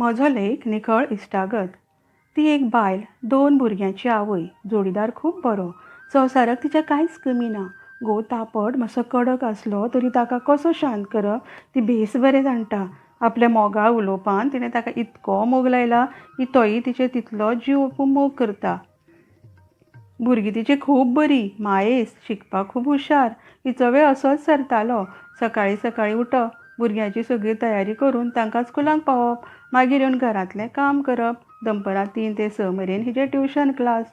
म्हजो लेख निखळ इश्टागत. ती एक बायल, दोन भुरग्यांची आवय. जोडीदार खूब बरो. संवसाराक तिच्या कांयच कमी ना. घोव तापट, मातसो कडक आसलो तरी ताका कसो शांत करप ती बेस बरें जाणटा. आपल्या मोगाळ उलोवपान तिणें ताका इतको मोग लायला की तोय तिचेर तितलोच जीव ओंपून मोग करता. भुरगीं तिचीं खूब बरीं, मायेस्त, शिकपाक खूब हुशार. हिचो वेळ असोच सरतालो. सकाळीं सकाळीं उठप, भुरग्यांची सगळी तयारी करून तांकां स्कुलाक पावोवप, मागीर येवन घरांतलें काम करप, दनपरां 3 ते 6 मेरेन हिचें ट्युशन क्लास.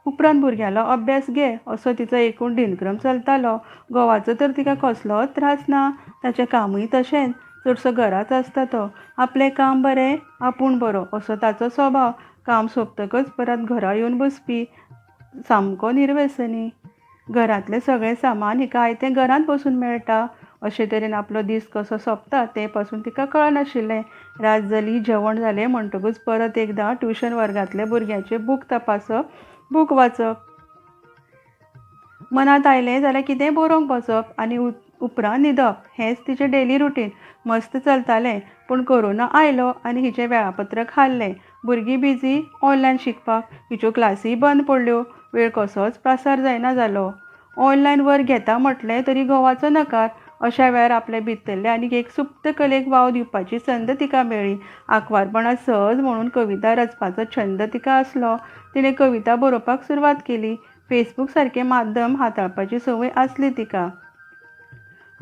उपरांत भुरग्यांलो अभ्यास घे असो तिचो एकूण दिनक्रम चलतालो. घोवाचो तर तिका कसलोच त्रास ना. ताचें कामूय तशेंच. चडसो घराच आसता तो. आपलें काम बरें, आपूण बरो असो ताचो स्वभाव. काम सोंपतकच परत घरा येवन बसपी. सामको निर्व्यसनी. घरांतलें सगळें सामान हिका आयतें घरांत बसून मेळटा. अशे तरेन आपलो दीस कसो सोंपता तें पसून तिका कळनाशिल्लें. रात जाली, जेवण जालें म्हणटकूच परत एकदां ट्युशन वर्गांतल्या भुरग्यांचे बूक तपासप, बूक वाचप. मनांत आयलें जाल्यार कितेंय बरोवंक बसप आनी उपरांत न्हिदप हेंच तिचें डेली रुटीन. मस्त चलतालें. पूण कोरोना आयलो आनी हिचें वेळापत्रक हाल्लें. भुरगीं बिजी ऑनलायन शिकपाक. हिच्यो क्लासीय बंद पडल्यो. वेळ कसोच पासार जायना जालो. ऑनलायन वर्ग घेता म्हटलें तरी घोवाचो नकार. अशा वेळार आपले भितरले आनीक एक सुप्त कलेक वाव दिवपाची संद तिका मेळ्ळी. आंकवारपणांत सहज म्हणून कविता रचपाचो छंद तिका आसलो. तिणें कविता बरोवपाक सुरवात केली. फेसबूक सारकें माध्यम हाताळपाची संवय आसली तिका.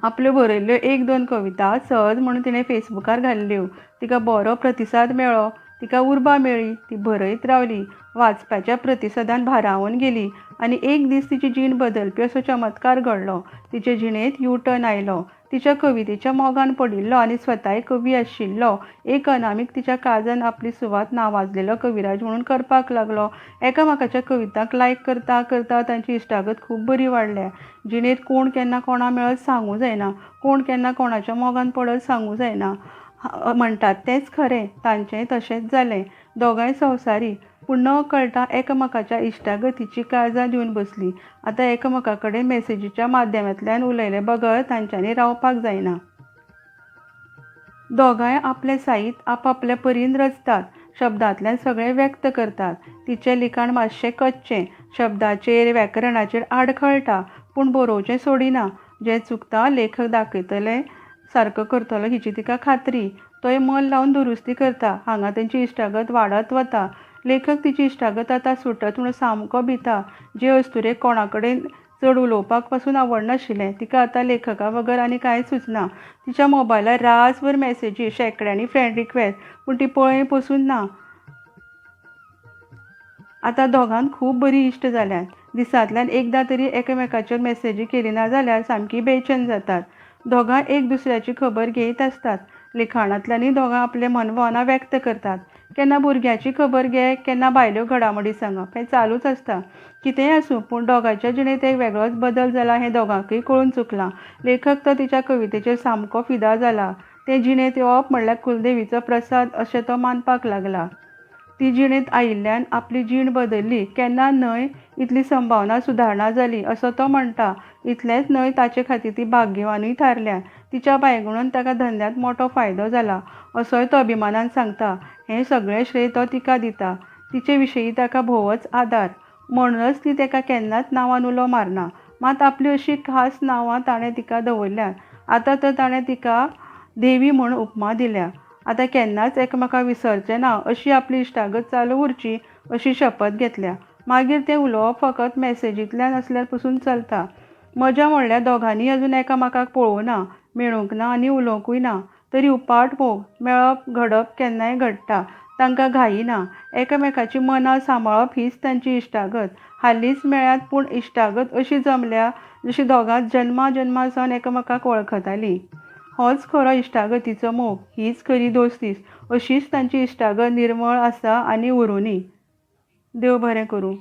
आपल्यो बरयल्ल्यो एक दोन कविता सहज म्हणून तिणें फेसबुकार घाल्ल्यो. तिका बरो प्रतिसाद मेळ्ळो. तिका उर्बा मेळ्ळी. ती बरयत रावली. वाचप्याच्या प्रतिसादान भारावन गेली आनी एक दीस तिची जीण बदलपी असो चमत्कार घडलो. तिचे जिणेंत यू टर्न आयलो. तिच्या कवितेच्या मोगान पडिल्लो आनी स्वताय कवी आशिल्लो एक अनामीक तिच्या काळजान आपली सुवात नावाजलेलो कविराज म्हणून करपाक लागलो. एकामेकाच्या कवितांक लायक करता करता तांची इश्टागत खूब बरी वाडल्या. जिणेंत कोण केन्ना कोणा मेळत सांगूं जायना, कोण केन्ना कोणाच्या मोगान पडत सांगूं जायना म्हणटात तेंच खरें. तांचेंय तशेंच जालें. दोगांय संवसारी. पूण न कळटां एकामेकाच्या इश्टागतीचीं काळजां दिवन बसलीं. आतां एकामेका कडेन मॅसेजीच्या माध्यमांतल्यान उलयले बगर तांच्यांनी रावपाक जायना. दोगांय आपलें साहित्य आपापले परीन रचतात. शब्दांतल्यान सगळें व्यक्त करतात. तिचें लिखाण मातशें कच्चें. शब्दाचेर, व्याकरणाचेर आडखळटा. पूण बरोवचें सोडिना. जें चुकता लेखक दाखयतले, सारको करतलो हिची तिका खात्री. तोय मन लावन दुरुस्ती करता. हांगा तांची इश्टागत वाडत वता. लेखक तिची इश्टागत आतां सुटत म्हूण सामको भिता. जे अस्तुरेक कोणा कडेन चड उलोवपाक पसून आवडनाशिल्लें तिका आतां लेखका बगर आनी कांय सुचना. तिच्या मोबायलार रासभर मॅसेजी, शेंकड्यांनी फ्रेंड रिक्वेस्ट, पूण ती पळय पसून ना. आतां दोगांत खूब बरीं इश्ट जाल्यांत. दिसांतल्यान एकदां तरी एकामेकाचेर मॅसेजी केलिना जाल्यार सामकीं बेचैन जातात. दोगांय एक दुसऱ्याची खबर घेयत आसतात. लिखाणांतल्यानूय दोगां आपले मनभावना व्यक्त करतात. केन्ना भुरग्याची खबर घे, केन्ना भायल्यो घडामोडी सांगप हें चालूच आसता. कितेंय आसूं, पूण दोगांयच्या जिणेंत एक वेगळोच बदल जाला हें दोगांकूय कळून चुकलां. लेखक तर तिच्या कवितेचेर सामको फिदा जाला. तें जिणेंत येवप म्हणल्यार कुलदेवीचो प्रसाद अशें तो मानपाक लागला. ती जिणेंत आयिल्ल्यान आपली जीण बदल्ली, केन्ना न्हय इतली संभावना सुदारणा जाली असो तो म्हणटा. इतलेंच न्हय, ताचे खातीर ती भाग्यवानूय थारल्या. तिच्या बायगुणान ताका धंद्यांत मोटो फायदो जाला असोय तो अभिमानान सांगता. हें सगळें श्रेय तो तिका दिता. तिचे विशीं ताका भोवच आदार. म्हणूनच ती ताका केन्नाच नांवान उलो मारना. मात आपली अशीं खास नांवां ताणें तिका दवरल्यांत. आतां तर ताणें तिका देवी म्हूण उपमा दिल्या. आतां केन्नाच एकामेकाक विसरचें ना अशी आपली इश्टागत चालू उरची अशी शपथ घेतल्या. मागीर तें उलोवप फकत मॅसेजींतल्यान आसल्यार पसून चलता. मजा म्हणल्यार दोगांनीय अजून एकामेकाक पळोवना, मेळूंक ना आनी उलोवंकूय ना. तरी उपाट मोग. मेळप घडप केन्नाय घडटा. तांकां घाई ना. एकामेकाचीं मनां सांबाळप हीच तांची इश्टागत. हालींच मेळ्ळ्यात पूण इश्टागत अशी जमल्या जशी दोगां जन्मा जन्मा सावन एकामेकाक वळखतालीं. होच खरो इश्टागतीचो मोग, हीच खरी दोस्ती. अशीच तांची इश्टागत निर्मळ आसा आनी उरुनी. देव बरें करूं.